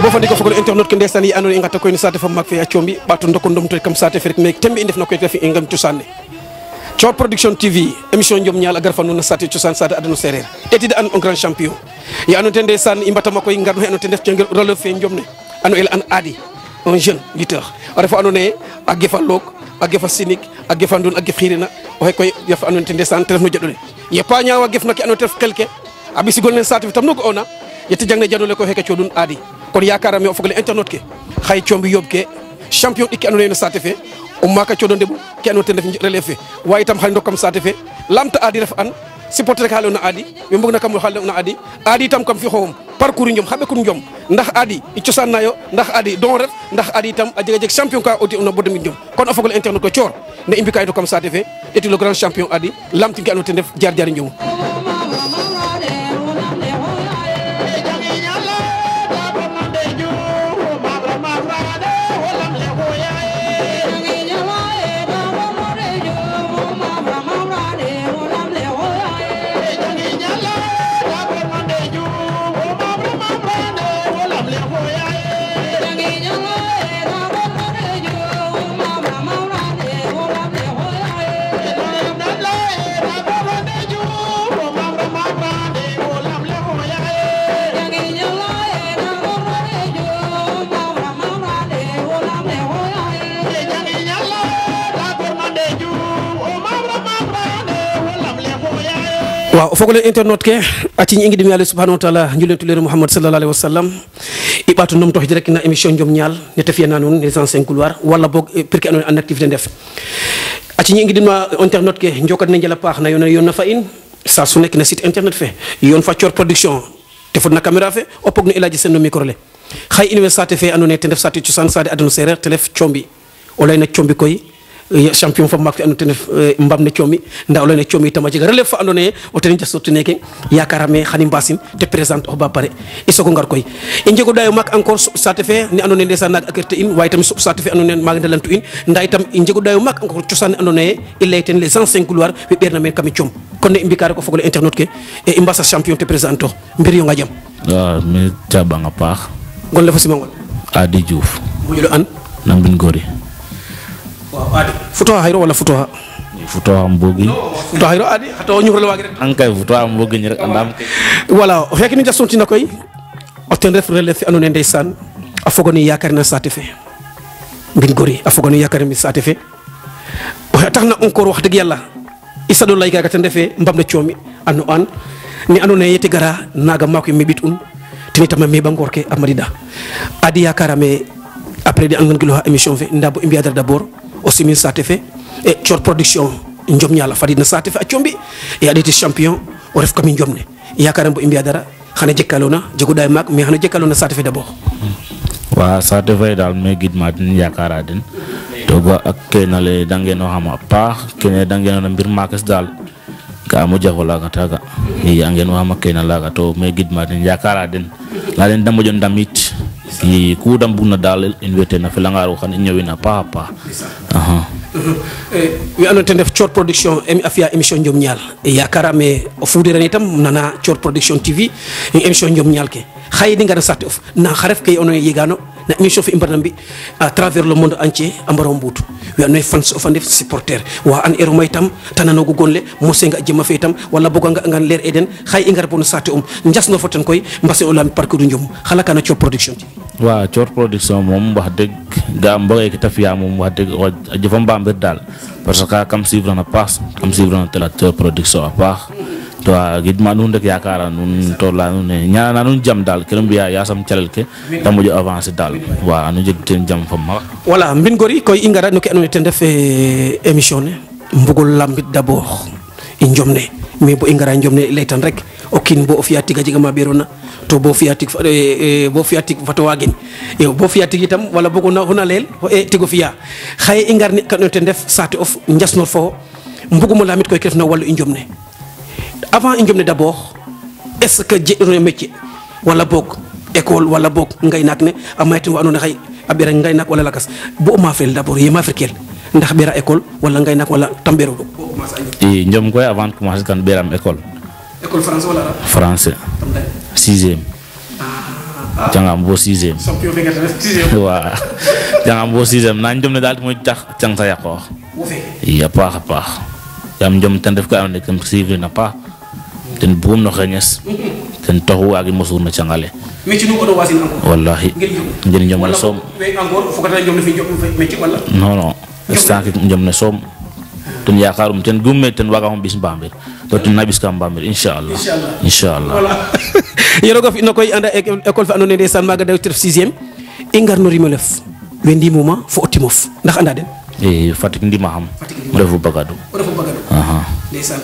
bo fandi ko fogol internet ke ndestan yi ando e ngata ko ni sate fa mak fe acombi bato ndoko ndom to kam sate fe rek mais tembe indef na ko def ngam tusanne Thior Production TV émission njom ñaal agar fanu na sate tusan sate adano serer etide an un grand champion ya anu tende san imbata makoy ngar no tende ci relève fe njom ne anu el an adi un jeune lutteur ora fa anu ne ak gefa lok ak gefa sinik ak gefa ndon ak gef khirina o koy def anu tende san telef no jadole ye pa ñaawa gef nak anu tef kelke abisi gol nen sate tam no ko ona yetti jangne jadole ko heke ciodun adi kon yaakaram yo fogale internet ke xay ciombi yobke champion ikki anu ne sate fe o maka ciodon debu ke anu tende relève way tam xal ndokam sate fe lamta adi ref an supporter ka halona adi be mbugna kam halona adi tam kam fi xowum parcours njom xabe kun njom ndax adi i ciosan nayo ndax adi don ref ndax adi tam a jega champion ka oti on bodami njom kon afogol internet ko Thior ne imbi kay to kam sate fe eti le grand champion adi lamti ke anu tende jar jar njom waaw fogole internet ke ati ñi ngi dim yalla subhanahu wa ta'ala njulentu leer Muhammad sallallahu alaihi wasallam ibatu nom tox direct na émission njom ñaal ne tafiya nanon les anciens couloirs wala bok pirke anon en activité def ati ñi ngi dim internet ke njokat na jëla paax na yon na fa in sa su nek na site internet fe yon fa Thior Production te fot na caméra fe opok no ilaji sen no micro le xay université fe anone te def sati ci san sadi aduna serer telef ciombi olay na ciombi koy champion fa mak fi anu tenef mbam ne ciomi nda olone ciomi tama ci relève fa andone o tene ci sotti neke yakarame khani mbassin te présente o ba pare e soko ngar koy e njego dayo mak encore sate fe ni andone ndesa nak akerte in way tam sate fe andone mag ndalantu in nda itam e njego dayo mak encore ciosan andone il est les anciens couloirs be berna men kam ciom kon ne imbikare ko fogol internet ke e mbassa champion te présente mbir yo nga jam me jaba nga pax gon la fa sima ngol adi diouf mo jelo an nam bin gori adi futo hayro wala futo mbogi futo hayro adi hato ñu rele wagi rek ankay futo mbogi ni rek andam voilà fekk ni jasonti nakoy o ten ref relève fi anone ndeysan a fogoni yakarna sate fe bin gori a fogoni yakarmi sate fe o taxna encore wax deug yalla isa do lay ga tan defé mbam na ciomi anu an ni anone yete gara naga mako mebit un tini tam me bangorke amadida adi yakarame après di angon gilo émission fe ndabo imbiadar d'abord aussi min sate fe e Thior Production njom ñala fadi na sate fe acombi e aditi champion o ref kam njomne yakaram bo imbiya dara xana jekkalona jeguday mak mais xana jekkalona sate fe d'abord wa sate fe dal me gidma din yakara den to go ak kenale dangeno xama pa kene dangeno mbir makas dal ga mo jagola ga taga e angeno xama kenala ga to me gidma din yakara den la den damo jon damit ki ku dam buna dal invité na felangaro xan ñewina papa wi anu ten def Thior Production afia émission njom ñaal e yakarame o fudirani tam nana Thior Production TV émission njom ñaal ke xaydi ngara satti of na xaref ke ono yegano na émission fi imbarnambi à travers le monde entier ambaro mbutu wi anu fans of and supporter wa an ero may tam tanano go gonle mo senga jema fe tam wala bogo nga leer eden xay ngar bon satti njassno foten koy mbasse o lam parcours njom xalaka na Thior Production TV wa Thior Production mom wax deug ga mbogay ki tafiya mom wax deug jefam bambir dal parce que kam suivre na pass kam suivre na Thior Production a pax to gidma nun rek yakara nun to la nun ñaana nun jam dal kerem biya ya sam calel ke damo jo avancer dal wa anu jeg ten jam fam ma voilà mbin gori koy ingara no ke anu ten def émission ne mbugol lambit d'abord i njomne mais bo ingara njomne lay tan rek o kin bo fiati ga jiga ma berona to bo fiati fato wagen e bo fiati itam wala bogo na hona lel e tigo fiya xay ingar ni kan ten def sate of njassno fo mbugumo lamit koy kef na walu i njomne avant njomne d'abord est-ce que je métier wala bok école wala bok ngay nak ne amaytu wa anone xay abira ngay nak wala lakas bo ma fel d'abord yema ferkel ndax bera école wala ngay nak wala tambero do e njom koy avant commencer kan beram école français wala français 6e jangam bo 6e champion be ngata 6e wa jangam bo 6e na njom ne dal moy tax cang sa yaqo wo fe ya pa yam njom tan def ko am ne kam sivre na pa ten boom no xeñes ten taxu agi mosur na cangale metti nu ko do wasin encore wallahi ngir njom na som we encore fokata njom fi njom metti wala non stank njom na som ten yakarum ten gumme ten waga hon bis mbamir to ten nabis kam mbamir inshallah voilà yero go fi no koy anda école fa andone ndeysaan maga daw 6e ingar no rimolef we ndimuma fo otimof ndax anda den fatik ndima xam refu bagadu aha ndeysaan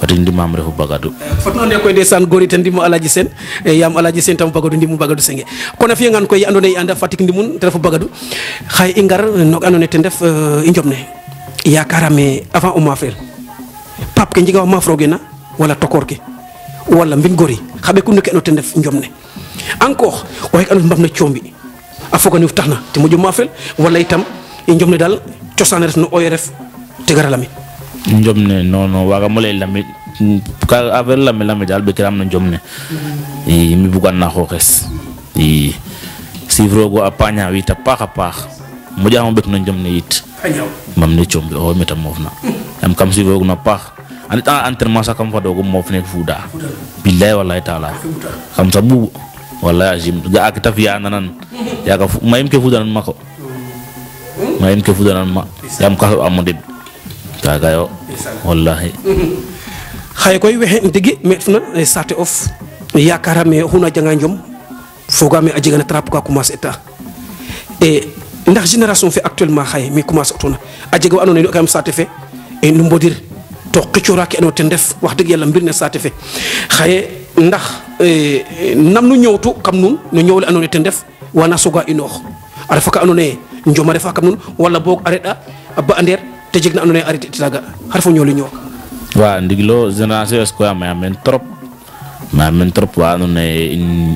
fatik ndima am refu bagadu fotno ande koy ndeysaan gori tan ndimo alaji sen yam alaji sen tam bagadu ndimu bagadu senge kono fi ngan koy andone anda fatik ndimun refu bagadu xay ingar no andone te def injomne yakarame avant o mafrel pap ke njiga o mafrogena wala tokor ke wala mbin gori xabe ku nek no te def njomne encore way kan mbam na ciombi afoga ni taxna te mo jom mafrel wala itam njomne dal ciosane ref no ORF te garalami njomne non waga mo lay lami ka avel lami dal be kiram na njomne mi bugan na xokes sivrogo apanya wita paxa pax mo jaxam bet na njomne yit mam ne ciombi o metam mofna am kam sivrogo na pax ani ta entraînement sa kam fa dogo mof nek fuda billahi wallahi taala kam sabu wallahi azim ga ak tafiya nanan ya ga mayim ke fuda nan mako mayim ke fuda nan ma yam ka amode taga yo wallahi xay koy wexe ndigi metna sate of yakara me huna janga njom foga me ajiga na trap ka commence eta et ndax génération fait actuellement xay mi commence otona ajiga anone no kam sate fe e no mbodir to xicora ke no ten def wax deug yalla mbir ne sate fe xaye ndax nam nu ñewtu kam nun no ñewle anone ten def wana soga inox ara faka anone njoma refa kam nun wala bok areda abba ander te jigna anone arrêté taga harfo ñoli ñok wa ndiglo génération est ko ma men trop wa anone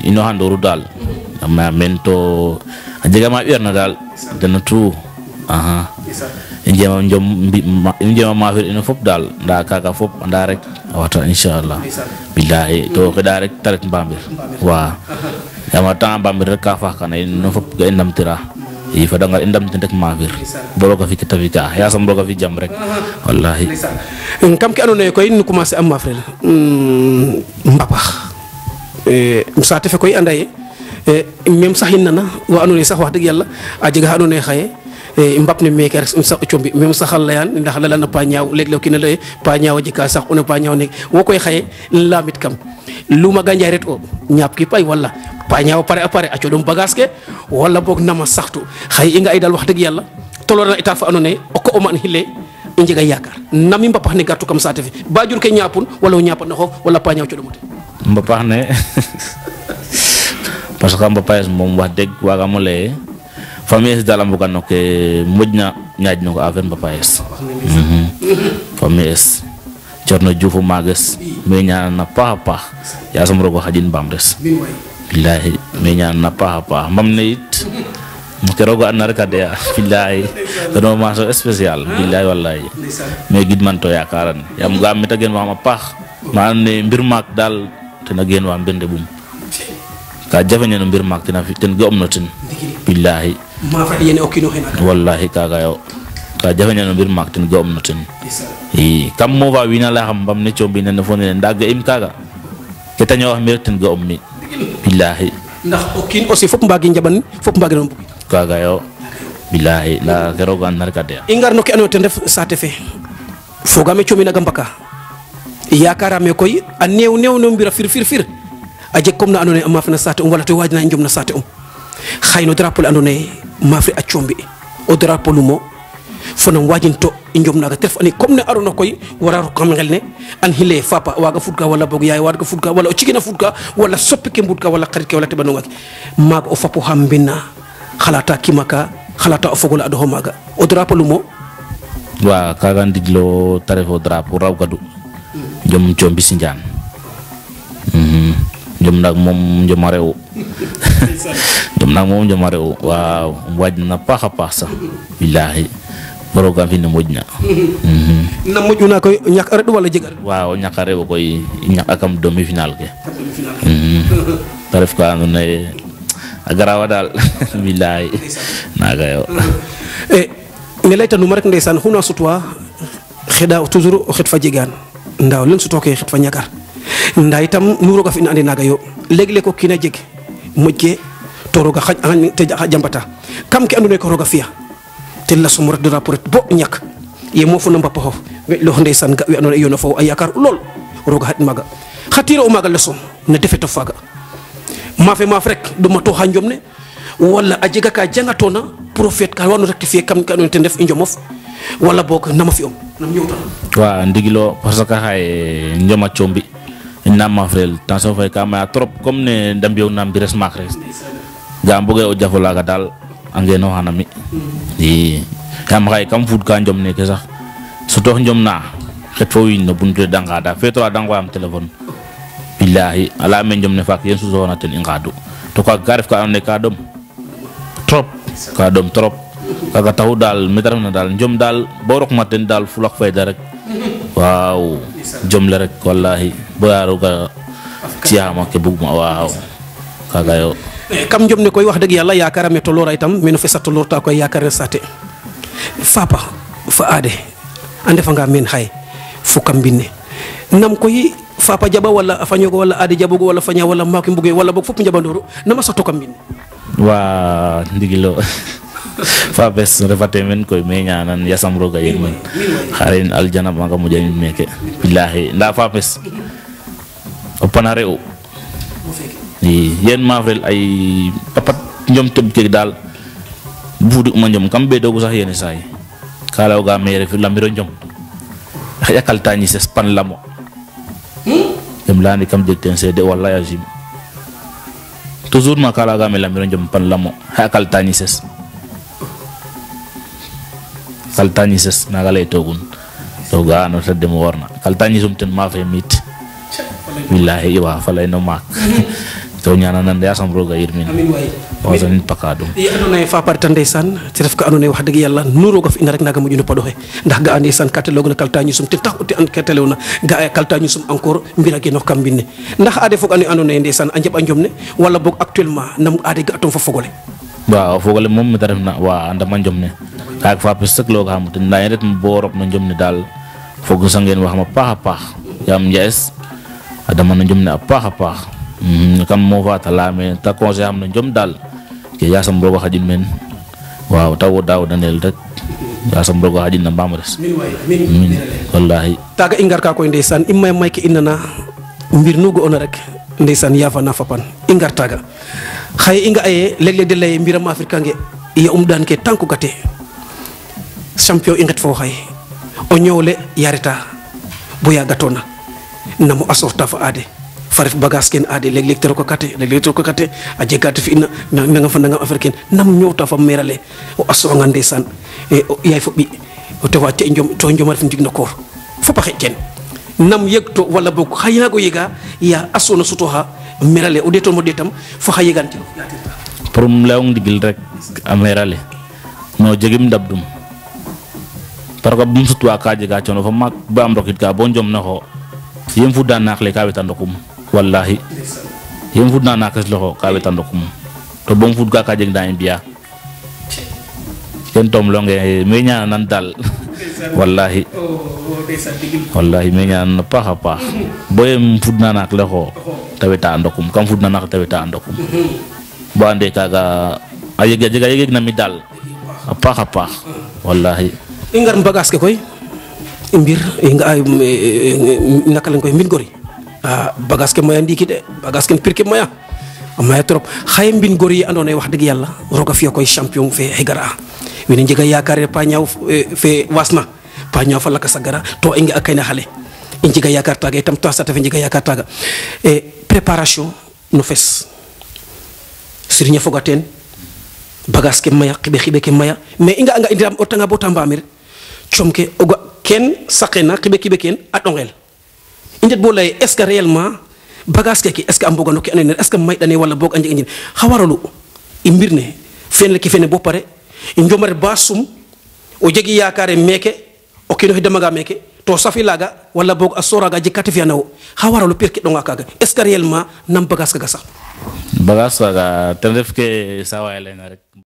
ino handoru dal ma men to ajiga ma wirna dal dana tu aha njema njom ma fi ino fop dal nda kaka fop anda rek wata inshallah billahi to ko da rek taret mbambir wa yama ta mbambir rek ka fa kana ino fop ga ndam tira fa dangal ndam tek mavir bolo ka fi kitavika ya sam bolo ka fi jam rek wallahi kam ki anone koy ñu commencé am ma frère mbapax musate fe koy andaye même sahin nana wa anone sax wax deug yalla a jega anone xaye mbap ne meker sa ciombi même saxal layan ndax la na pa ñaaw leg lew ki na lay pa ñaaw jika sax on pa ñaaw nek wo koy xaye lamit kam luma ganjay ret o ñap ki pay wala pa ñaaw pare a ciodum bagage ke wala bok nama saxtu xay inga ay dal wax deug yalla tolora état fa anone o ko o man hile injiga yakar nami mbapax ne gartu kam sate fi ba jur ke ñapun wala ñapa na xof wala pa ñaaw ciodum mbapax ne parce que mbapax mom wax deug waga mo lay famille dalam bukan no ke mujna ñaaj no ko affaire mbapax famille cerno jufu mages me ñaan na pa ya sam rogo xajin bam des billahi me ñaan na pa mam ne it mo ke rogo anar ka de billahi do ma so spécial billahi wallahi me gid man to yakaran yam ga mi tagen ma pax ma ne mbir mak dal te na gen wa mbende bum ka jafeñe no mbir mak tina fi ten go am no tin billahi ma fa yene okino hena wallahi kaga yo ka jafeñe no mbir mak ten go am no tin kam mo va wina la xam bam ne ciombi ne fo ne ndag im kaga ke taño wax mbir ten go am mi billahi ndax okin aussi fop mbagi njaban fop mbagi no bugi kaga yo billahi la kero gan nar ka de ingar no ke ano ten def sate fe foga me ciomi na gambaka yakara me koy a new no mbira fir aje comme na andone ma fa na sate wala to wajna njom na sate khayno drapeau andone ma fa a ciombi o drapeau lumo fono wajinto njom na ga telef ani comme ne arona koy wara ko xam ngel ne an hile fapa waga futka wala bog yaay waga futka wala o cigina futka wala soppi ke mbudka wala xarit ke wala tebanu ngak mag o fapu hambina khalata kimaka khalata o fogola ado maga o drapeau lumo wa kaga ndiglo tarefo drapeau raw gadu jom ciombi sinjan jom nak mom jom rew jom nak mom jom rew waaw wajna paxa paxa billahi boroga fi ne mojna na mojuna koy ñak ardu wala jegar waaw ñak rew koy ñak akam demi final ke taref ka no ne agarawa dal billahi naga yo ne layta numa rek ndeysaan xuna sutwa xeda toujours o xet fa jegaan ndaw len suto ke xet fa ñakar nda itam nu roga fi andi naga yo leg ko kina jeg mojke to roga xaj te jambata kam ke andone ko roga fiya te la sum rek de rapport bo ñak ye mo fu na mbap xof lo ndeysaan ga wi andone yo na fo ay yakar lol roga hat maga khatira o maga leçon ne defeto faga mafe rek do mato ha njomne wala ajega ka jangatona prophète ka wanu rectifier kam ka non te def injomof wala bok nama fi nam ñewta wa ndigilo parce que hay njoma chombi nam ma frel tension fay ka ma trop comme ne ndambiw nam bi res mak rek ga mboge o jafola ga dal angeno hanami yi tam hay kam fut ka njom ne ke sax su tox njom na xet fo win no buntu danga da feto danga am téléphone billahi ala men njom ne fak yen su zona ten ingadu to ka garif ka ne ka dom trop ka dom trop kaga taw dal metar na dal njom dal borok maten dal fulak fayda rek waaw jom la rek wallahi boyaro ga ciama ke bugma waaw kaga yo kam njom ne koy wax deug yalla yaakara me to lora itam meno fe satto lorta koy yaakara sate fapa fa ade ande fa nga men hay fu kam binne nam koy fapa jaba wala afanyogo wala ade jabogo wala fanya wala maki mbuge wala bok fop njabandoro nama satto kam binne wa ndigilo fa bes refate men koy me ñanan yasam roga yeg men xarin aljana ma nga mu jami meke billahi nda fa bes o panare o ni yen ma frel ay papat ñom teb ke dal budu ma ñom kam be dogu sax yene say kala ga mere fi lamiro ñom yakal tani ses pan lamo dem lani kam jekten cede wallahi azim toujours ma kala ga me lamiro ñom pan lamo yakal tani ses kaltani ses naga lay togun to ga no tedde mo warna kaltani sum ten ma fe mit billahi wa falay no mak to ñana nan ya sam roga yirmin amin way o san pakadum yi andona fa parta ndeysan ci def ko andona wax deug yalla nuro go fi ina rek naga mu ñu pa doxé ndax ga andi san catalogue na kaltani sum te tax uti an ketelewna ga ay kaltani sum encore mbira gi no kam binne ndax ade fuk andona ndeysan anjeb anjomne wala bok actuellement nam ade ga atom fa fogole wa fogole mom mi taref na wa anda man jomne ak fa pesek lo xam te nday ret borok no jomne dal fogu sangen wax ma pax yam yes adama no jomne pax kam mo fa talame ta conseil am no jom dal ke ya sam rogo xadin men waaw taw daw danel rek ya sam rogo xadin na bamres min wallahi taga ingar ka koy ndeysan imay may ke inna mbir nugo ona rek ndeysan yafa na fapan ingar taga xay inga ay leg leg de lay mbiram afrika nge ya dan ke tanku gate champion inget fo xay o ñowle yarita bo ya gatona namo asorta fa ade farif bagas ken ade leg leg tero ko kate a jegat fi na nga fa nga africain nam ñowta fa merale o aso nga ndesan e yaay fo bi o te wate njom to njomar fi digno ko fo paxe ken nam yegto wala bok xayna go yega ya aso no suto ha merale o deto mo detam fo xayeganti pour leong digil rek amerale no jegim dabdum parce que bum sutwa ka jega chono fa mak ba am rokit ka bon jom na ho yem fu dan nak le ka wetan dokum wallahi yem fu dan nak lo ka wetan dokum to bom fu ka jeg dan biya ken tom longe me nya nan dal wallahi me nya na pa boyem fu dan nak le ho taweta andokum kam fu dan nak taweta andokum bo ande kaga ayeg na mi dal pa wallahi ingar bagas ke koy mbir nga nakal koy mbin gori bagas ke moya ndiki de bagas ken pirke moya amaya trop xay mbin gori andone wax deug yalla roga fi koy champion fe hegara wini njega yakare pa ñaw fe wasna pa ñaw fa la ka sagara to inga akayna xale njega yakar taga itam to sa ta fe njega yakar taga e préparation no fes sirinya fogaten bagas ke maya xibe ke maya mais inga anga indiram o tanga bota mbamir chomke oga ken sakena xibe ken adongel indet bo lay est ce que réellement bagas ke est ce que amboga no ke anene est ce que may dane wala bok anje ngin xawaralu imbirne fen la ki fene bo pare njomare basum o jegi yakare meke o kino hidamaga meke to safi laga wala bog a soraga jikati fi anawo ha waralu perki donga kaga est ce que réellement nam bagas kaga sax bagas waga ten ref ke sawaay lena rek